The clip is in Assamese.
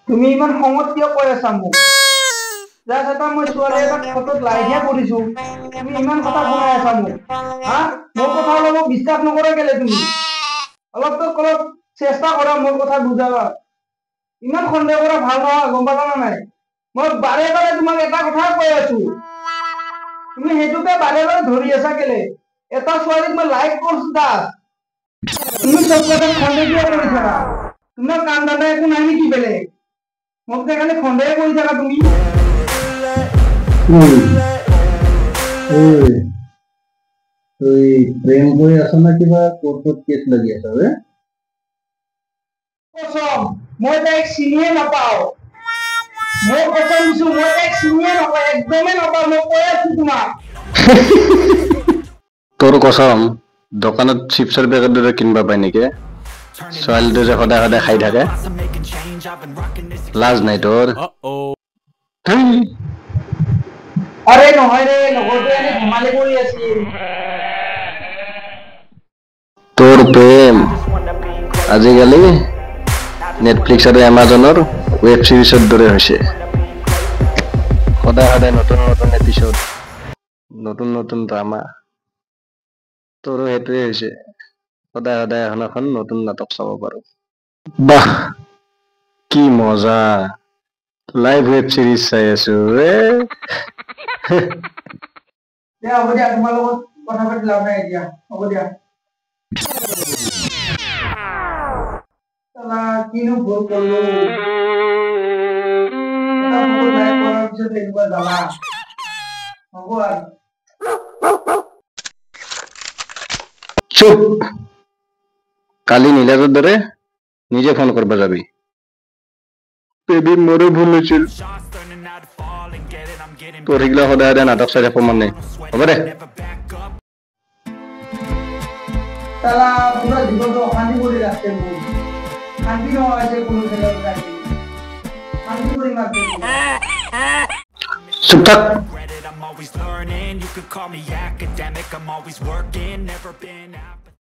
তুমি ইমান খঙত কিয় কৈ আছা মোক? জাষ্ট এটা মই ছোৱালী এটাক ফটোত লাইকহে কৰিছো, তুমি ইমান কথা শুনাই আছা মোক। হা, মোৰ কথা অলপ বিশ্বাস নকৰা কেলে তুমি? অলপতো অলপ চেষ্টা কৰা মোৰ কথা বুজাবা। ইমান সন্দেহ কৰা ভাল নহয়, গম পালা নে নাই? মই বাৰে বাৰে তোমাক এটা কথা কৈ আছো, তুমি সেইটোকে বাৰে বাৰে ধৰি আছা কেলে? এটা ছোৱালীক মই লাইক কৰিছো তাত, তুমি চব কথা সন্দেহ কিয় কৰি থাকা? তোমাৰ কাম ধান্দা একো নাই নেকি বেলেগ? মোক যে খালি সন্দেহ কৰি থাকা তুমি। তুই প্ৰেম কৰি আছ না কিবা কোৰ্টত কেছ লাগি আছ বে? কচম, মই তাইক চিনিয়ে নাপাওঁ। মই কচম দিছো, মই তাইক চিনিয়ে নাপাওঁ, একদমেই নাপাওঁ, মই কৈ আছো তোমাক। তোৰ কচম, দোকানত চিপছৰ পেকেট দৰে কিনিব পাই নেকি? ছোৱালীটো যে সদায় সদায় খাই থাকে, লাজ নাই তোৰ? আৰে নহয় ৰে, লগৰটোৱে এনে ধেমালি কৰি আছিল। তোৰ প্ৰেম আজিকালি নেটফ্লিক্স আৰু এমাজনৰ ৱেব চিৰিজৰ দৰে হৈছে। সদায় সদায় নতুন নতুন এপিছড, নতুন নতুন ড্ৰামা। তোৰো সেইটোৱে হৈছে, সদায় সদায় এখন এখন নতুন নাটক চাব পাৰো। বাহ কি মজা, লাইভ ৱেব চিৰিজ চাই আছো এ। দিয়া হ'ব দিয়া, তোমাৰ লগত কথা পাতি লাভ নাই এতিয়া, হ'ব দিয়া। কিনো ভুল কৰিলো, এটা ফটো লাইক কৰাৰ পিছত এনেকুৱা জ্বালা হ'ব আৰু। চুপ, কালি নীলাজৰ দৰে নিজে ফোন কৰিব যাবি। বেবী মোৰো ভুল হৈছিল, তোৰ সেইগিলা সদায় সদায় নাটক চাই থাকো মানে। হ'ব দে। চালা পুৰা জীৱনটো অশান্তি কৰি ৰাখছে মোৰ, শান্তি নোহোৱা হৈছে কোনো জেগাত থাকি, শান্তি কৰি মাৰছে। চুপ থাক। I'm always learning, you could call me academic. I'm always working, never been apathetic.